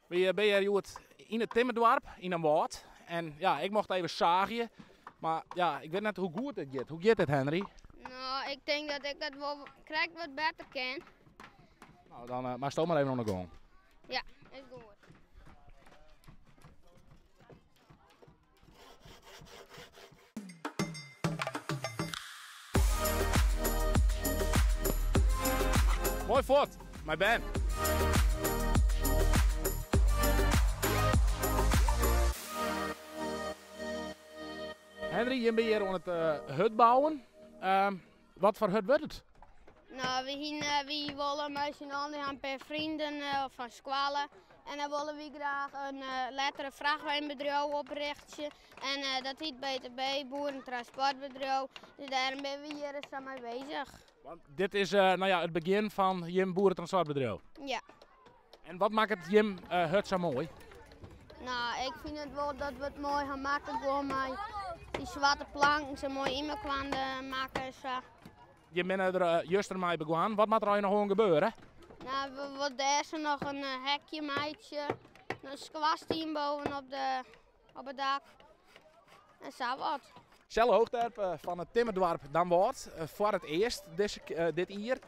Wy binne hjir hjoed yn it Timmerdoarp yn Damwâld. En ja, ik mocht even saagje. Mar ja, ik wit net hoe goed dit giet. Hoe giet dit, Henry? No, ik tink dat ik it wol krekt wat better kin. No, dan moatsto mar even oan de gong. Ja, is goed. Moai fuort, mei bern. Henry, jim binne hjir oan it hut bouwen. Wat foar hut wurdt it? No, wy hiene, wy wolle mei syn allen, wy ha in pear freonen fan skoalle en dan wolle wy graach in lettere frachtweinbedriuw oprichtsje en dat hyt BTB, Boerentransportbedriuw. Dus dêrom binne wy hjir sa mei bezich. Want dit is no ja, it begjin fan jim boerentransportbedriuw? Ja. En wat makket jim hut sa moai? No, ik fyn it wol dat we it moai ha makke, gewoan mei dy swarte planken sa moai yn mekoar makke en sa. Jim binne der juster mei begûn. Wat moat der allegear noch oan gebeure? No, we wolle dêr sa noch in hekje meitsje, in skoarstien boven op de, op it dak en sa wat. Selle Hoogterp fan it Timmerdoarp Damwâld foar it earst dizze, dit jier.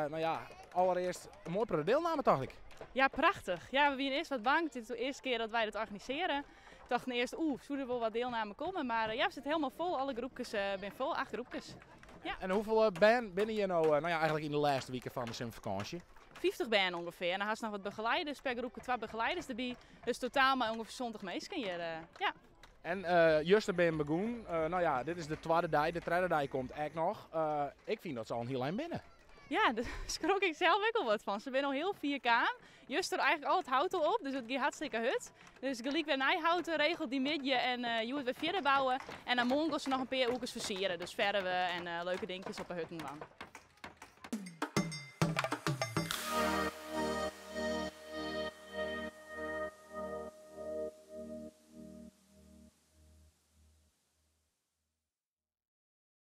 No ja, allerearst in moai protte dielname tocht ik. Ja, prachtich. Ja, we wiene earst wat bang. It is de earste kear dat wy dit organisearje. We tochten earst, oeh, soe der wol wat dielname komme? Mar ja, we sitte hielendal fol. Alle groepkes binne fol, acht groepkes. Ja. En hoefolle bern binne hjir no, no ja, eigentlik yn de lêste wike fan de simmerfakânsje? 50 bern ûngefear. En dan hast noch wat begeleiders, per groepke twa begeleiders derby. Dus totaal mei ûngefear 70 minsken hjir. Ja. En juster bin je begûn. No ja, dit is de twadde dei, de tredde dei komt ek noch. Ik fyn dat se al in hiel ein binne. Ja, dêr skrok ik sels ek al wat fan. Se binne al hiel fier kaam. Juster eigentlik al it hout al op, dus it gie hartstikke hurd. Dus gelyk wer nij hout regeld dy middei en hjoed wer fierder bouwe. En dan moarn gean se noch in pear oerkes fersiere, dus ferve en leuke dinkjes op 'e hutten dwaan.